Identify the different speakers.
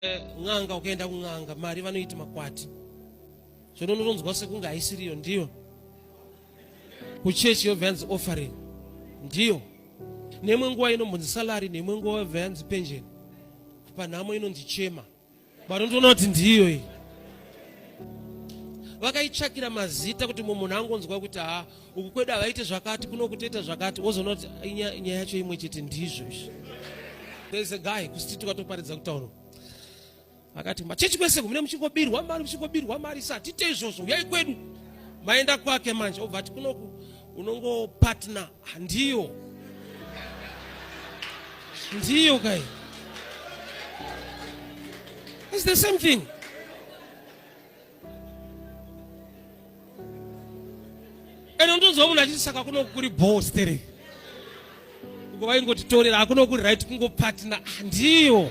Speaker 1: Eh, n'anga ukaenda kun'anga mari vanoiti makwati zvino unotonzwa sekunge haisiriyo ndiyo kuchechi yobva yanzi offering ndiyo neimwe nguva inombonzi salary neimwe nguva yobva yanzi pension panhamo inonzi chema but unotoona kuti ndiyo iyi vakaitsvakira mazita kuti mumwe munhu angonzwa kuti ha uku kwedu havaite zvakati kuno kutoita zvakati wozoona kuti nyaya yacho imwe chete ndizvo izvi. There is a guy kusiti tukatoparidza kutaura akati machechi kwese kumune muchingobirwa mari muchingobirwa mari sa tiite izvozvo uyai kwedu maenda kwake manje obva ati kunoku unongopartner ndiyo ndiyo kai It's the same thing. Ende unonzwa munhu achiti saka kuno kuri bho sterek. Uko vaingotitorera hakuno kuri right kungopartner. Ah, ndiyo.